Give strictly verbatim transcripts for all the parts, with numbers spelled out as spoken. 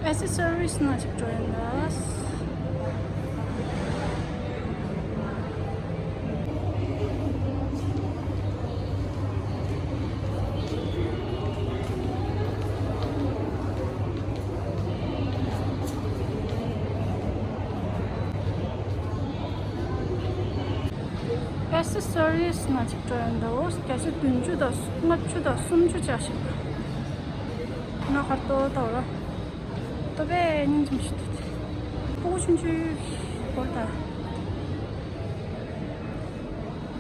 ཨེ་སི་སར་བིས་ནང་ཅིག་འགྲོ་ཡིན་ད། ཨེ་སི་སར་བིས་ནང་ཅིག་འགྲོ་ཡིན་ད། འོ་བརྒྱ་ཆ་བདུན་ཅུ་དང་ལྔ་བཅུ་དང་སུམ་ཅུ་ཆ་ཞིག་ན་ཁར་ཏོ་ཏོ་ར། ཏོ་པའི་སྙིང་རྗེ་མོ་ཞིག་འདུག་སྟེ། ཕྲུ་གུ་ཆུང་ཆུང་སྐོར་དང་།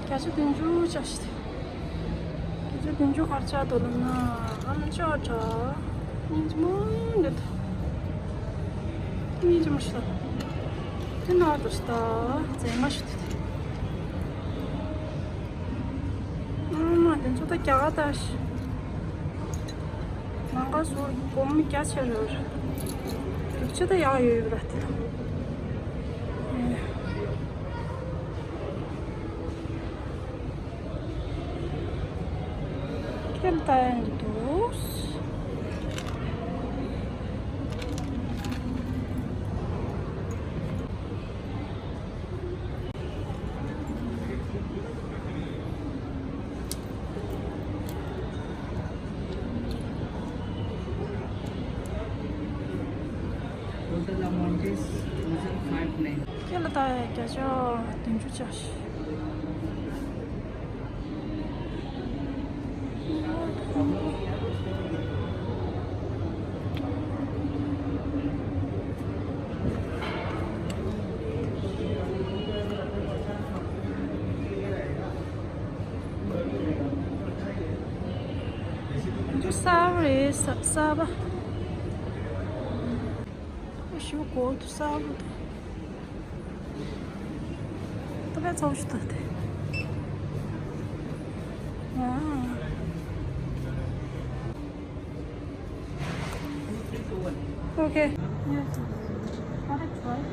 བརྒྱ་ཆ་བདུན་ཅུ་ཆ་ཞིག་སྟེ། བརྒྱ་ཆ་བདུན་ཅུ་གར་ཆགས་འདུག་ལབ་ན། ཨ་ན་ཅོ་ཅོ། སྙིང་རྗེ་མོ་འདུག་སྟེ། སྙིང་རྗེ་མོ་ཞིག་འདུག་དེ་ན་འགྲོ་ཞིག་ད། མཛེས་མ་ཞིག་འདུག་སྟེ། ཨ་མ་དེ་ཚོ་ད་རྒྱ་གར་ད་ཞིག་ནང་ག་སོ་སྒོར་མོ་བརྒྱ་ཆ་རེ་རེ། རིགས་ཆ་ད་ཡག་ཡོད་ཡོད་ར་དེ། ཁྱེད་ལྟ་ཡང་འདུག Total amount is thousand five nine. ཁྱེད་ལ་ད་བརྒྱ་ཆ་བདུན་ཅུ་ཆ་ཞིག་འདི་གསར་པ་རེད། གསར་གསར་པ། ཨ་ཞུ་གོ་འདུག་གསར་པ་འདུག་ད་པའི་ཚོགས་ཞུ་ད་དེ། ཨ། Okay. Yes. Got it right.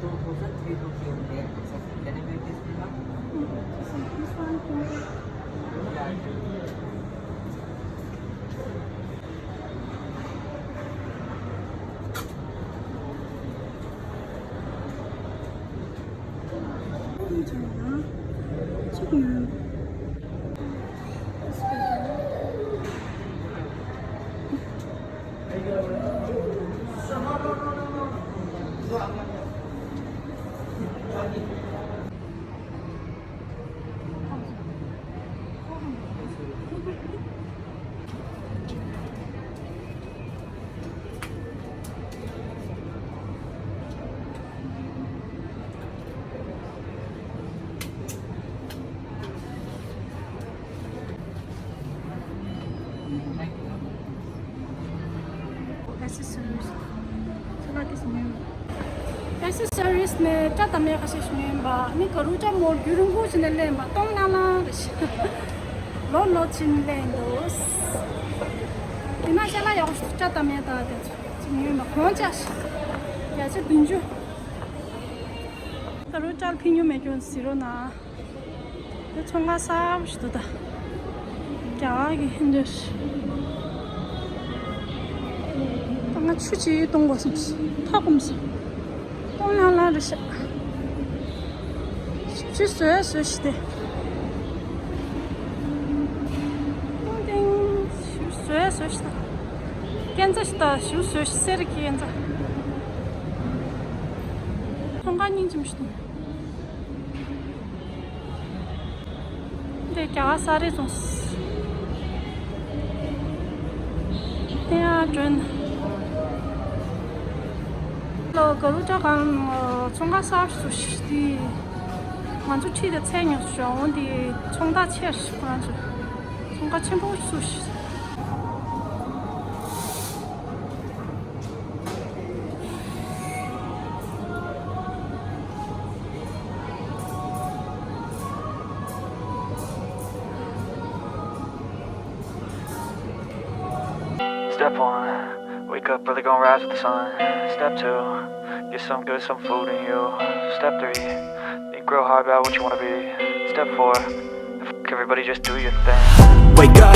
Two thousand three fifty on there. Can I make this payment? This one, two. Yeah. ཨེ་སི་སར་བིས། ཚོ་ལ་དེ་སྨན། ཨེ་སི་སར་བིས་ནས་སྐྲ་དམ་ཡག་ཁ་ཤས་ཤིག་ཉོས་པ། ནི་ག་རུ་སྐྲ་མོ་རྒྱུན་རིང་པོ་ཕྱིན་ནས་ལེན་པ། སྟོང་ལྷང་ལྷང་རེད་ཤག་ལོ་ལོ་ཕྱིན་ལེན་འདུག་དེ་ན་ཤ་ལ་ཡག་པོ་ཞིག་སྐྲ་དམ་ཡག་ད་དེ་ཚོ་ཅིག་ཉོས་མ། གོང་ཅག་ཞིག་བརྒྱ་ཆ་བདུན་ཅུ། ག་རུ་སྐྲ་ལ་ཕན་ཡོན་མེད་ཀྱང་ཟེར་རོ་ན། དེ་ཚོང་ཁང་གསར་པ་ཞིག་འདུག་ད། རྒྱ་གར་གྱི་ཧིན་རྡུ་ཞིག་ད་ང་ཆུ་ཅིག་གཏོང་དགོས་བསམ་སོང་། ཐག་སྐོམ་སོང་། སྟོང་ལྷང་ལྷང་རེད་ཤག་ཞིབ་ཞིབ་བཟོས་བཟོས་ཤིག་སྟེ། ཏིང་ཏིང་། ཞིབ་བཟོས་བཟོས་ཤིག་ད། སྐས་འཛེག་ཤིག་ད། ཞིབ་བཟོས་ཤིག་སེར་གྱི་སྐས་འཛེག་ཚོང་ཁང་སྙིང་རྗེ་མོ་ཞིག་འདུག་འདི་རྒྱ་གར་ས་རེད་བྱུང་། དེ་ཡང་སྒྲོན། ལོ་ག་རུ་ཅག་གང་ཚོང་ཁང་གསར་ཞིག་ཏི། ང་ཚོ་ཁྲིད་དེ་ཚལ་ཉོས་སོང་། འོ་འདི་ཚོང་རྟགས་ཆེ་ཞིག་ཁོ་རང་ཚོ་ཚོང་ཁང་ཆེན་པོ་སུ་ཞིག Step one, wake up early, gonna rise with the sun. Step two, get some good, some food in you. Step three, think real hard about what you wanna be. Step four, fuck everybody, just do your thing. Wake up.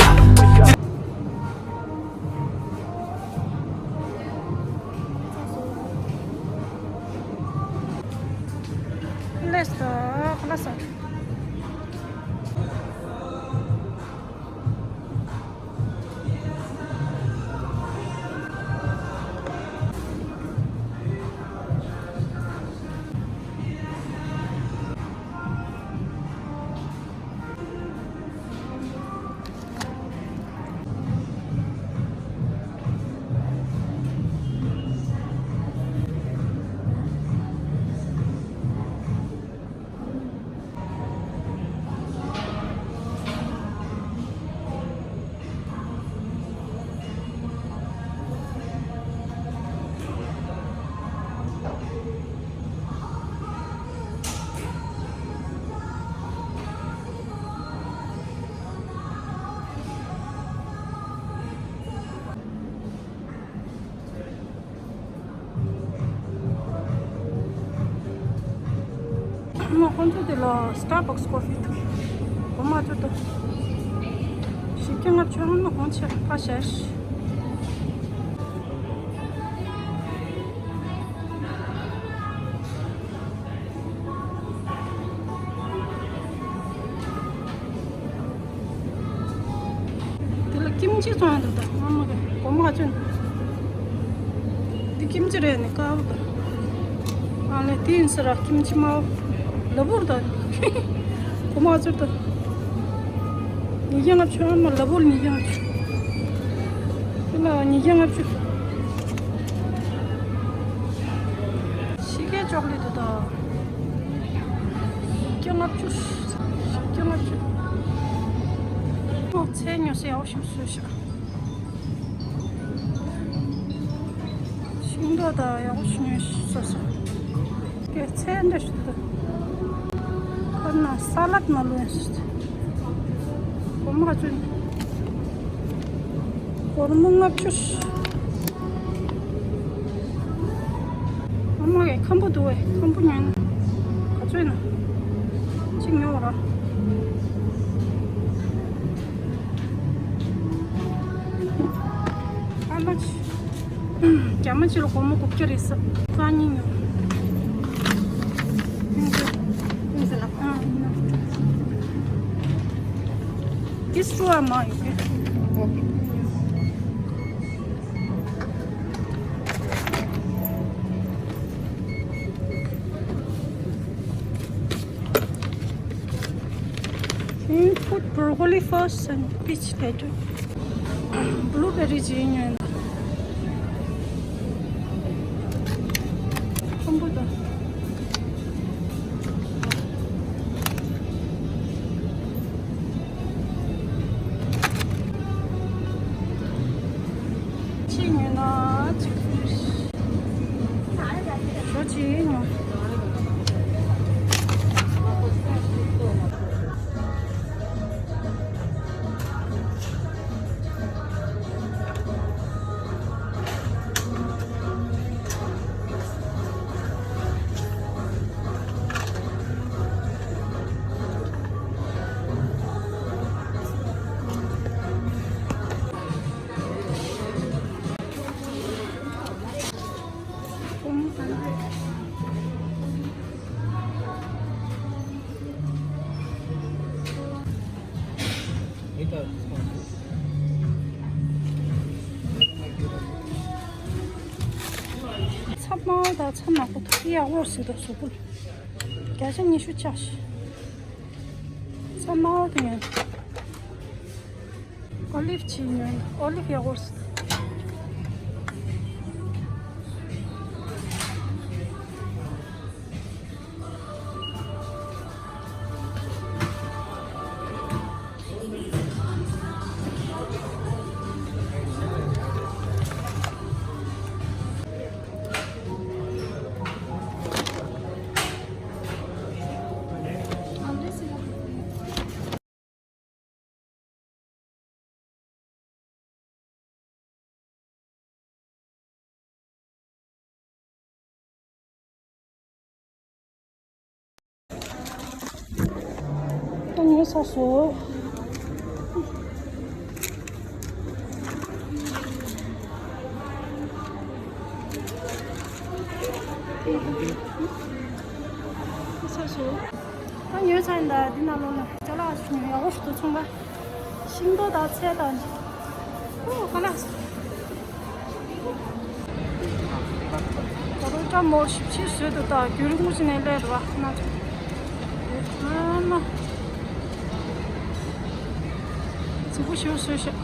Let's go. Let's go. ཁོང་ཚོ་དེ་ལ་Starbucks coffee འདུག་སྒོར་མོ་བཅུ་དང་། བཞི་བརྒྱ་ལྔ་བཅུ་ཨ་མ་གོང་ཆེ་ཕ་ཞེ། དེ་ལ་ཀིམ་ཅི་བཙོང་ཡ་འདུག་ད་ཨ་མ་གི་སྒོར་མོ་ག་ཚོད་འདུག་འདི་ཀིམ་ཅི་རེད་ནི་དཀར་པོ་དང་། ཨ་ལས་དེ་ཡིན་ས་ར་ཀིམ་ཅི་དམར་པོ་ལ་བུར་དང་། སྒོར་མོ་ག་ཚོད་དང་། ཉིས་བརྒྱ་ལྔ་བཅུ་ཨ་མ་ལ་བུར་ཉིས་བརྒྱ་ལྔ་བཅུ། དེ་ལ་ཉིས་བརྒྱ་ལྔ་བཅུ། ཕྱི་རྒྱལ་ཅོག་ལེ་དུ་དང་། བཞི་བརྒྱ་ལྔ་བཅུ། བཞི་བརྒྱ་ལྔ་བཅུ། ཨོ་ཚལ་ཉོ་སའི་ཨོ་ཤིམ་སུ་ཤ། ཤིང་ཏོག་དང་ཡག་པོ་ཞིག་ཉོས་སོ་སོ། དེ་ཚལ་འདྲ་ཞིག་འདུག་ཁོ་ན་ས་ལད་མ་ལུས་སོ། སྒོར་མོ་ག་ཚོད། སྒོར་མོ་ལྔ་བཅུ། ཨ་མ་གི་ཁམ་བུ་འདུག་བས། ཁམ་བུ་ཉོས་ན་ག་ཚོད་ན། གཅིག་ཉོ་ར། ཨ་མ་ཆི། རྒྱ་མ་ཆི་ལ་སྒོར་མོ་དགུ་བརྒྱ་རེད་ས། རྩ་གཉིས་ཉོ། This two are mine. Okay. Can you put broccoli first and peach later? Blueberry ཅིག་ཉོས། ཁམ་བུ་དང་། ཅིག་ཉོས་ན་ཅིག་ཞོ་ཅིག་ཉོ། ཚྭ་དམར་དང་ཚྭ་ནག་པོ་དེ་ཡག་པོ་ཟེར་དང་གཟུགས་པོ་ལ། བརྒྱ་ཆ་ཉི་ཤུ་ཆགས་ཤིག་ཚྭ་དམར་དེ་ཡང་ཨོ་ལིབ་ཅིག་ཉོས། ཨོ་ལིབ་ཡག་པོ་ཟེར། ཚར་སོང་། ཚར་སོང་། ད་ཉོས་ཚར་ཡིན་ད། འདི་ནང་ལོགས་ལ་ཅ་ལག་ཞིག་ཉོ་ཡག་པོ་ཞིག་འདུག་ཚོང་པ། ཤིང་ཏོག་དང་ཚལ་དང་། ཨོ་ག་ལ། ད་རུང་སྐྲ་མོ་ཞིབ་ཞིབ་བཟོས་འདུག་ད་རྒྱུན་རིང་པོ་ཞིག་ནས་སླེབས་འདུག་བ། ཁ་ན་ཨ་མ། རྫིག་པོ་ཞིག་བཟོས་ཤག